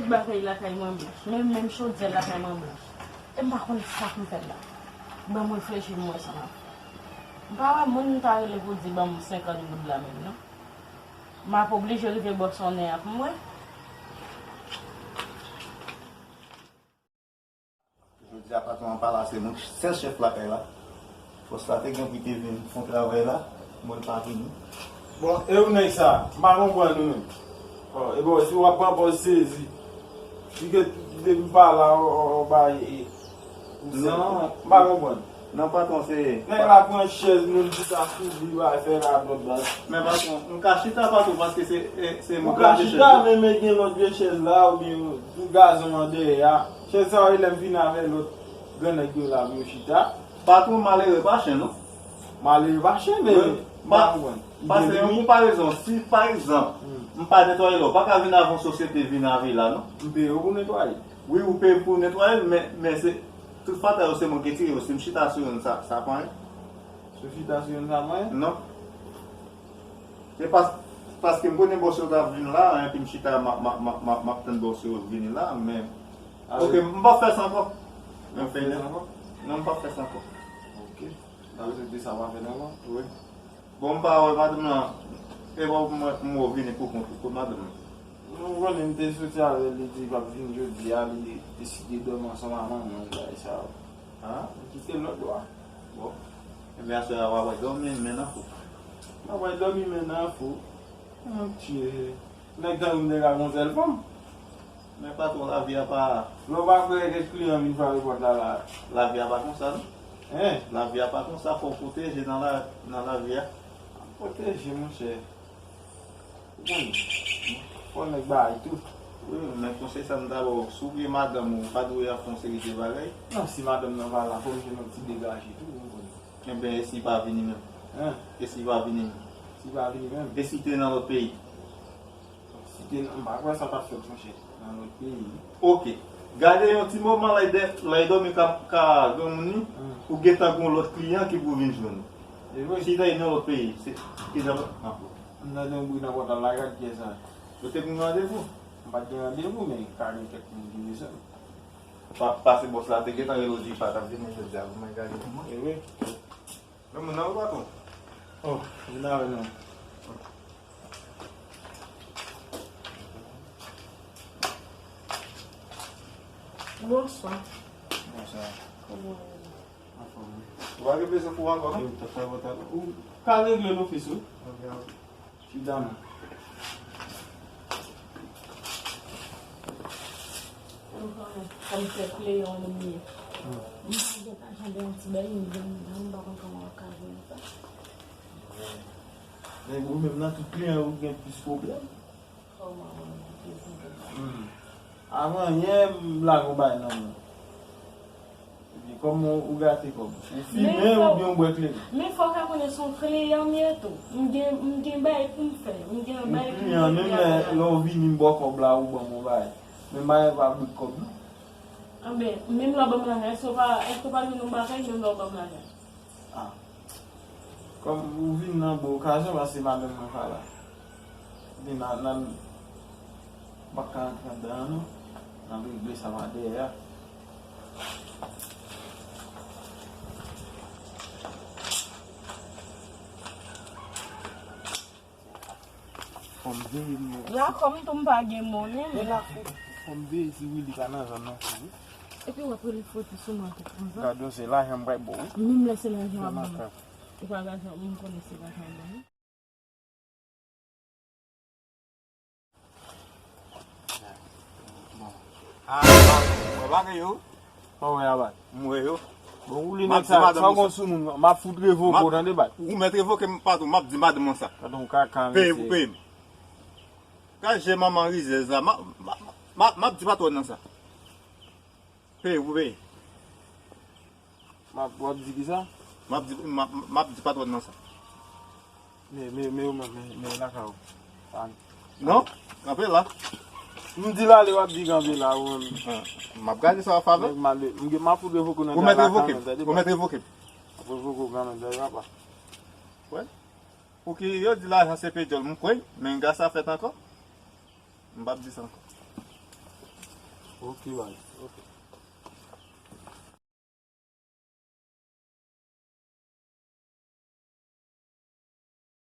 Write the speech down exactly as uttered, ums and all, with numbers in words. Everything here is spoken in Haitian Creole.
Bagay lakay mwen blanch, menm, menm chodyè lakay mwen blanch. E m pa konn sa pou m fè la. Ban m reflechi pou m wè sa m ap fè. M pa wè moun m ta rele pou di ban m senkant goud la menm non. M ap oblije rive bò sonnen an pou m wè. Jodi a patwon an pa la, se mwen sèl chèf lakay la. Bòs la te gen pou te vin fè yon travay la, mwen l pa vini. Bon, e ou nèg sa, m pa konprann ou menm. Bon, e bon, si w ap pran pòz sezi, li gen depi m pa la, w, w, w bay, e, ou sèl. Non, m pa konprann. Non, patwon, se nèg la pran chèz moun chita sou li, bay fè radòt baz. Men patwon, m ka chita patwon, paske se, e, se mwen ki achte chèz la. Ou ka chita, men, men gen lòt vye chèz la, oubyen tout gazon an dèyè a. Chèz sa yo, lè m vin avè lòt grannèg yo la pou yo chita. Patwon, malere pa chen, non. Malere pa chen, men m pa konprann. Paske yon konparezon, si, pa egzanp, m pa netwaye la, ou pa ka vin avè yon sosyete vin avè la, non. M peye w pou netwaye. Wi, ou peye m pou netwaye l, men, men se, tout fatra yo se mwen ki tire yo. Si m chita sou youn, sa, sa pa anyen. Si w chita sou youn, sa pa anyen? Non. Se pas, paske m konnen bòs yo t ap vin la, epi m chita, m ap, m ap, m ap, m ap, m ap tann bòs yo vini la, men. Ah, ok, wi. M p ap fè sa ankò. Ou p ap fè sa ankò? Non, m p ap fè sa ankò. Ok. Sa vle di sa w pa fè l ankò? Wi. Bon, m pa wè madanm nan. E bon, mwen, mwen vini pou kont ou, kot madanm nan? Nou konnen m te soti avè l, li di l p ap vin jodi a, li deside dòmi ansanm ak manman l, bagay sa yo. Ah? M kite l lòt bò a. Bon. Ebyen, aswè a, w ap dòmi men nan fou. M ap dòmi men nan fou. Mon Dieu. Nèg tankou m te ka gon sèl fanm. Men patwon, lavi a pa. Lè w pa kwè kèk kliyan vin frape pòt la, la. Lavi a pa konsa, non. Hein? Lavi a pa konsa, fò w pwoteje nan la, nan lavi a. Pwoteje, monchè. Ou konnen. Fò nèg bay tou. Wi, men konsèy sa m ta ba w, si w gen madanm ou, ou pa dwe ap fè yon seri de bagay. Non, si madanm nan pa la, fò m jwenn yon ti degaje tou, ou konnen. Enben, e si l pa vini menm? Hein? E si l pa vini menm? Si l pa vini menm? E si l te nan lòt peyi? Si te, m pa kwè sa t ap fèt, monchè, nan lòt peyi. Ok. Gade yon ti moman, lè l dè-, lè l dòmi ka, ka granmoun li, hmm, ou gentan gon lòt kliyan ki pou vin jwenn ou. E vre? Si l te nan lòt peyi, se, ki jan, an pou. M tande yon bri nan pòt la, la, gad kiyès sa. Ou te gen randevou? M pa t gen randevou, men ka gen kèk moun ki bezwen m. Pa, pase bòs la te gentan rele w di pa t ap vini jodi a, pou mwen gade pou mwen. E vre? Granmoun nan wi, patwon. Oh, vin avè nou. Bonswa. Bonswa. Kòman w ye? Anfòm wi. Ou pa gen bezwen pou w ankò, non? Yo, ta fè vòt avè ou. Ou ka regle l ofis wi. Ok, ok. Chita non. Mwen konnen kòm se kliyan w li ye. Hmm. M pa gen lajan de yon ti bagay, m vin la, m pa konn kòman w ka jwenn sa. Men ou menm nan tout kliyan ou gen plis pwoblèm. Kòman mwen gen plis pwoblèm? Hmm. Avan yè, m lage yon bagay nan men w. Ebyen, kòman ou gate kòb? Ou fimen oubyen ou bwè kleren? Men fò w ka konnen se yon kliyan m ye tou. M gen, m gen bagay pou m fè. M gen yon bagay pou m regle avè l. Yon kliyan, menm lè, lè w vini m ba w kòb la, ou ban m yon bagay. Men bagay pa bout kòb, non. Anben, menm lè w ban m lajan, èske w pa, èske w pa jwenn yon bagay menm lè w ban m lajan? Ah. Kòm ou vin nan bon okazyon, paske madanm mwen pa la. Ebyen, n a, n a, m p ap ka rantre anndan an, non. N ap regle sa pa dèyè a. Fò m veye m. La, kòm tou m pa gen monnen. E la, fò, fò m veye si Willy pa nan zòn nan tou, wi. Epi w ap rele foti sou mwen tou konsa. Gade, se lajan m pral ba w, wi. Menm lè se lajan w ap ban m. Ou pa lajan, m konnen se lajan w ban m. Bon. Ah, ah, mwen pa gen yo. Pa wè a bat. M wè yo. Bon, ou li nèg sa, sa w gon sou moun, m ap fout revoke w, tande, bat. Ou mèt revoke m, patwon, m ap di madanm mwen sa. Patwon, kaka, mesye. Peye pou peye m. Gad jan manman rizèz la, m ap, m ap, m ap, m ap di patwòn nan sa. Peye pou peye. M ap, w ap di kisa? M ap di, m ap, m ap di patwòn nan sa. Men, men, men, men, men, men lakay ou. Non, kanpe la. M di l ale, w ap di kanpe la, ou menm. Ah, m ap gade sa w ap fè avè l. Nèg mal, m gen, m ap fout revoke w nan travay la kanmenm, tande. Ou mèt revoke m. M ap revoke w kanmenm, tande papa. Wè. Pouki yo di lajan se pye dyòl, m kwè, men gras sa fèt ankò. M p ap di sa ankò. Ok, baz. Ok.